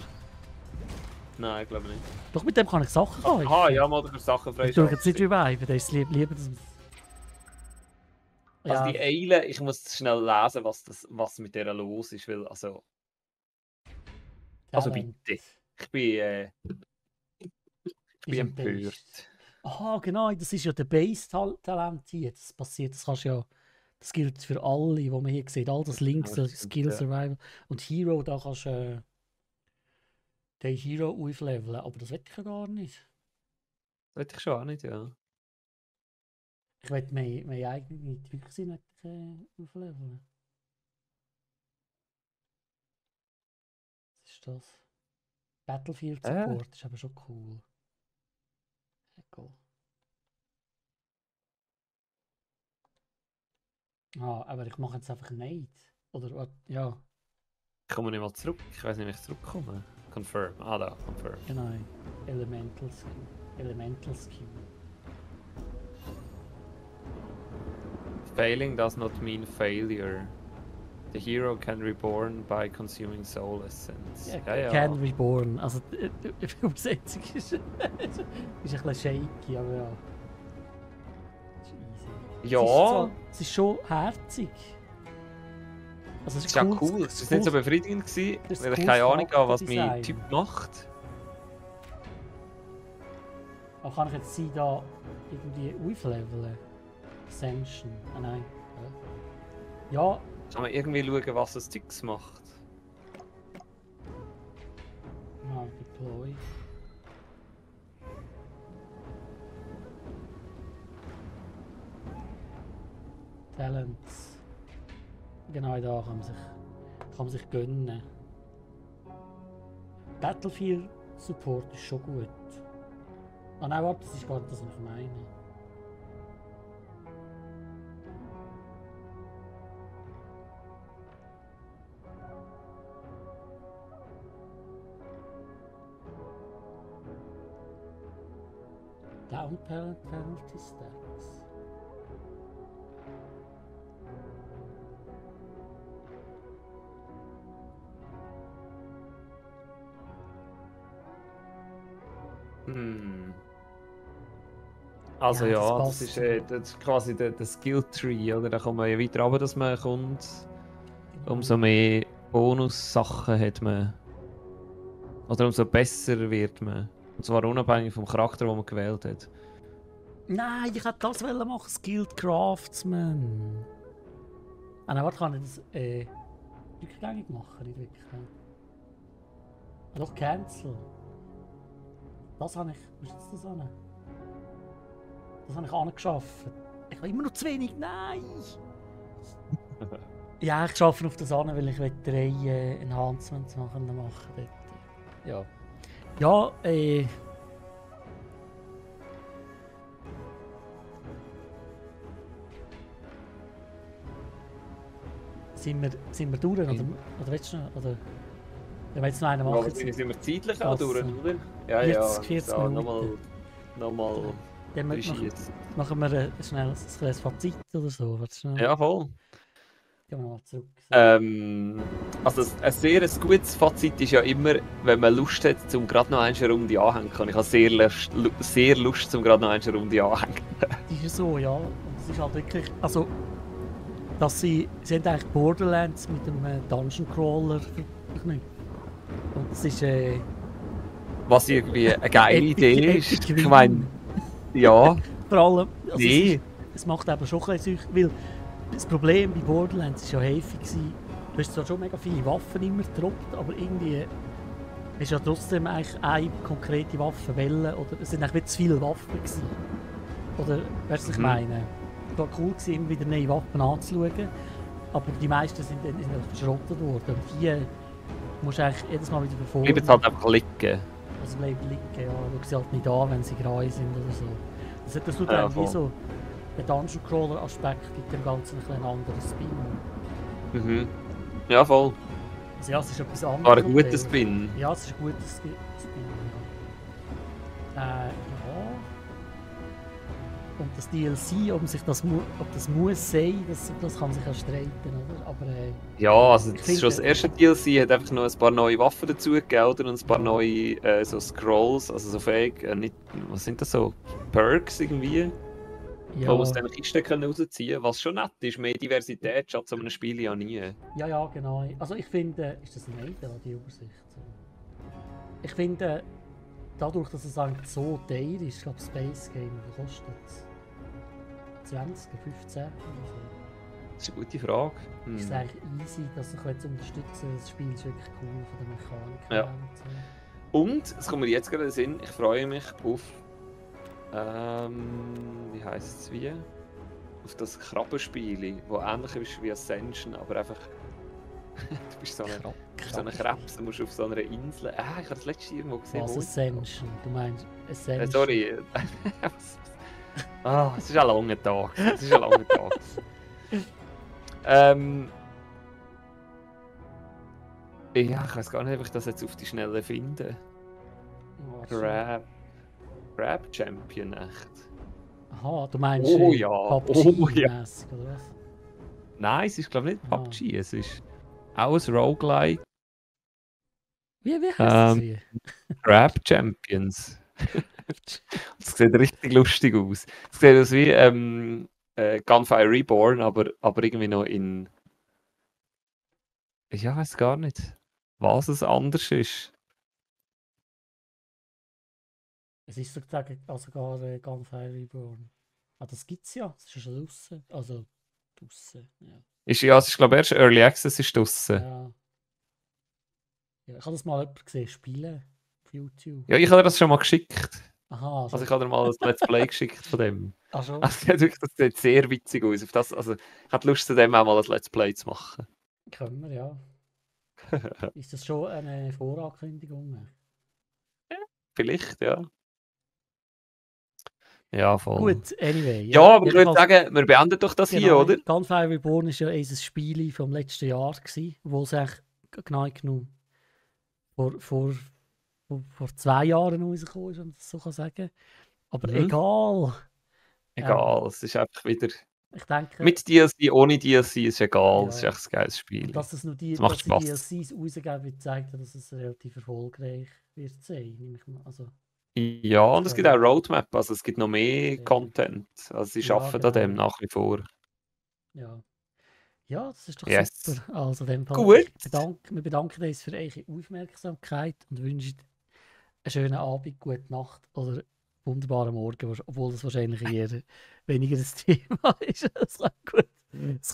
Speaker 2: Nein, ich glaube nicht.
Speaker 1: Doch, mit dem kann ich Sachen kaufen.
Speaker 2: Aha, ja, mal für Sachen
Speaker 1: freischalten. Ich tue jetzt nicht reviven, das ist lieber, dass...
Speaker 2: Also die Eile, ich muss schnell lesen, was mit der los ist, weil, also bitte. Ich bin empört.
Speaker 1: Aha, genau, das ist ja der Base-Talent hier. Das passiert, das gilt für alle, die man hier sieht. All das Links, ja, Skill, Survival. Und Hero, da kannst du den Hero aufleveln, aber das will ich ja gar nicht.
Speaker 2: Das will ich schon auch nicht, ja.
Speaker 1: Ich will meine eigene Füchse nicht aufleveln. Was ist das? Battlefield Support ist aber schon cool. Cool. Ah, aber ich mache jetzt einfach nicht. Oder was? Ja.
Speaker 2: Ich komme nicht mal zurück. Ich weiß nicht, wie ich zurückkomme. Confirm. Ah, da, confirm.
Speaker 1: Genau. Elemental Skill.
Speaker 2: Failing does not mean failure. The hero can reborn by consuming soul essence.
Speaker 1: Ja. Can reborn. Also die Übersetzung ist ein bisschen shaky, aber ja. Ist easy.
Speaker 2: Ja.
Speaker 1: Es ist schon herzig. Also
Speaker 2: es ist ja cool. Es war nicht so befriedigend, weil ich keine Ahnung habe, was mein Typ macht.
Speaker 1: Aber kann ich jetzt sie da irgendwie aufleveln? Ascension. Ah nein. Ja.
Speaker 2: Kann man irgendwie schauen, was das Zeugs macht?
Speaker 1: Ah, Deploy. Talents. Genau da kann man sich gönnen. Battlefield Support ist schon gut. Ah nein, warte, das ist gar nicht das, was ich meine. Down penalty stacks.
Speaker 2: Also
Speaker 1: Ja,
Speaker 2: ja,
Speaker 1: das
Speaker 2: das
Speaker 1: passt.
Speaker 2: ist quasi der Skill Tree, oder? Da kommt man ja weiter runter, dass man kommt. Umso mehr Bonus-Sachen hat man. Oder umso besser wird man. Und zwar unabhängig vom Charakter, den man gewählt hat.
Speaker 1: Nein, ich hätte das machen, Skilled Craftsman. Ah nein, warte, kann ich das rückgängig machen? Nicht wirklich. Ah, doch, Cancel. Das habe ich. Wo ist jetzt das an? Das habe ich angeschafft. Ich habe immer noch zu wenig. Nein! Ja, ich schaffe auf das an, weil ich 3 Enhancements machen dort. Ja. Ja, sind wir durch? Oder willst du noch? Oder wenn wir jetzt noch einen machen?
Speaker 2: Aber sind wir zeitlich auch
Speaker 1: Das,
Speaker 2: durch, oder? Ja,
Speaker 1: 40 Minuten.
Speaker 2: Nochmal
Speaker 1: Dann machen wir schnell ein kleines Fazit oder so. Warte schnell.
Speaker 2: Ja, voll.
Speaker 1: Gehen wir nochmal zurück.
Speaker 2: Also ein sehr gutes Fazit ist ja immer, wenn man Lust hat, um gerade noch eine Runde anhängen. Und ich habe sehr Lust, um gerade noch eine Runde anhängen.
Speaker 1: Das ist so, ja. Und es ist halt wirklich, also, dass sie haben eigentlich Borderlands mit dem Dungeon Crawler verknüpft. Und es ist
Speaker 2: was irgendwie eine geile Idee ist.
Speaker 1: Epic
Speaker 2: Ich meine, ja.
Speaker 1: Vor allem, also
Speaker 2: Nee.
Speaker 1: es macht eben schon ein bisschen süchtig, weil das Problem bei Borderlands war ja häufig, du hast zwar schon mega viele Waffen immer gedroppt, aber irgendwie ist ja trotzdem eigentlich eine konkrete Waffe wählen, oder es sind eigentlich zu viele Waffen gewesen. Oder, weißt du, was ich meine? Es war cool gewesen, immer wieder neue Waffen anzuschauen, aber die meisten sind dann verschrottet worden. Und die musst du eigentlich jedes Mal wieder verfolgen.
Speaker 2: Bleiben halt einfach liegen.
Speaker 1: Also bleiben liegen, ja. Schau sie halt nicht an, wenn sie grau sind oder so. Das tut
Speaker 2: Ja,
Speaker 1: wie so der Dungeon Crawler Aspekt gibt dem Ganzen ein anderen Spin.
Speaker 2: Mhm. Ja, voll.
Speaker 1: Also ja, es ist etwas anderes.
Speaker 2: War ein guter Spin.
Speaker 1: Ja, es ist ein guter Spin. Ja. Und das DLC, ob das muss sein, das kann sich ja streiten, oder? Aber,
Speaker 2: ja, also das ist schon das erste DLC, hat einfach noch ein paar neue Waffen dazugegeben, oder? Und ein paar neue so Scrolls, also so fähig, nicht, was sind das so? Perks irgendwie? Ja. Wo man aus diesen Kisten rausziehen kann, was schon nett ist. Mehr Diversität schaut so einem Spiel ja nie.
Speaker 1: Ja, genau. Also ich finde, ist das nicht die Übersicht? Ich finde, dadurch, dass es eigentlich so teuer ist, ich glaube Space Game, wie kostet es? 20, 15 oder so?
Speaker 2: Das ist eine gute Frage.
Speaker 1: Ist es eigentlich easy, dass ich jetzt unterstützen. Das Spiel ist wirklich cool von der Mechanik.
Speaker 2: Ja. Und, es kommt mir jetzt gerade in den Sinn, ich freue mich auf wie heisst es wie? Auf das Krabbenspiel, das ähnlich ist wie Ascension, aber einfach du bist so eine Krebs, du musst auf so einer Insel. Ich habe das letzte irgendwo gesehen.
Speaker 1: Was Ascension? Du meinst Ascension?
Speaker 2: Sorry. Es ist ein langer Tag. Es ist ein langer Tag. Ja, ich weiß gar nicht, ob ich das jetzt auf die Schnelle finde. Crab Champion, echt?
Speaker 1: Aha, du meinst
Speaker 2: ja.
Speaker 1: PUBG-mässig, oder was?
Speaker 2: Nein, es ist glaube ich nicht PUBG, es ist auch ein Roguelike.
Speaker 1: Wie heißt das wie?
Speaker 2: Crab Champions. Das sieht richtig lustig aus. Es sieht aus wie Gunfire Reborn, aber irgendwie noch in... Ich weiß gar nicht, was es anders ist.
Speaker 1: Es ist sozusagen sogar Gunfire Reborn. Ah, das gibt es ja. Es ist ja schon draussen. Also, draussen, ja.
Speaker 2: Es ist glaube ich erst Early Access ist draussen.
Speaker 1: Ja. Ich habe das mal jemand gesehen spielen auf YouTube.
Speaker 2: Ja, ich habe dir das schon mal geschickt.
Speaker 1: Aha.
Speaker 2: Also ich habe dir mal ein Let's Play geschickt von dem.
Speaker 1: Ach schon?
Speaker 2: Also das sieht sehr witzig aus. Auf das, also, ich habe Lust, zu dem auch mal ein Let's Play zu machen.
Speaker 1: Können wir, ja. Ist das schon eine Vorankündigung?
Speaker 2: Ja, vielleicht, ja. Ja, voll.
Speaker 1: Gut, anyway.
Speaker 2: Ja, aber ich würde sagen, wir beenden doch das hier, oder?
Speaker 1: Gunfire Reborn war ja ein Spiel vom letzten Jahr, wo es eigentlich genau genommen vor 2 Jahren rausgekommen ist, wenn man das so sagen kann. Aber egal.
Speaker 2: Egal, es ist einfach wieder...
Speaker 1: Ich denke,
Speaker 2: mit DLC, ohne DLC ist egal, es ist echt ein geiles Spiel.
Speaker 1: Dass es nur die
Speaker 2: macht Spaß.
Speaker 1: DLCs rausgeben wird, zeigt, dass es relativ erfolgreich wird sein. Also,
Speaker 2: ja, und es gibt auch Roadmap, also es gibt noch mehr Content. Also sie arbeiten an dem nach wie vor.
Speaker 1: Ja. Ja, das ist doch super. Also dem Fall,
Speaker 2: gut.
Speaker 1: Wir bedanken uns für eure Aufmerksamkeit und wünschen einen schönen Abend, gute Nacht oder wunderbaren Morgen, obwohl das wahrscheinlich eher weniger das Thema ist. Das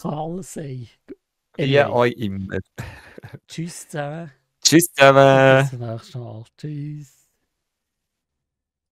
Speaker 1: kann alles sein.
Speaker 2: Ja, euch immer.
Speaker 1: Tschüss zusammen.
Speaker 2: Tschüss zusammen.
Speaker 1: Bis zum nächsten Mal. Tschüss.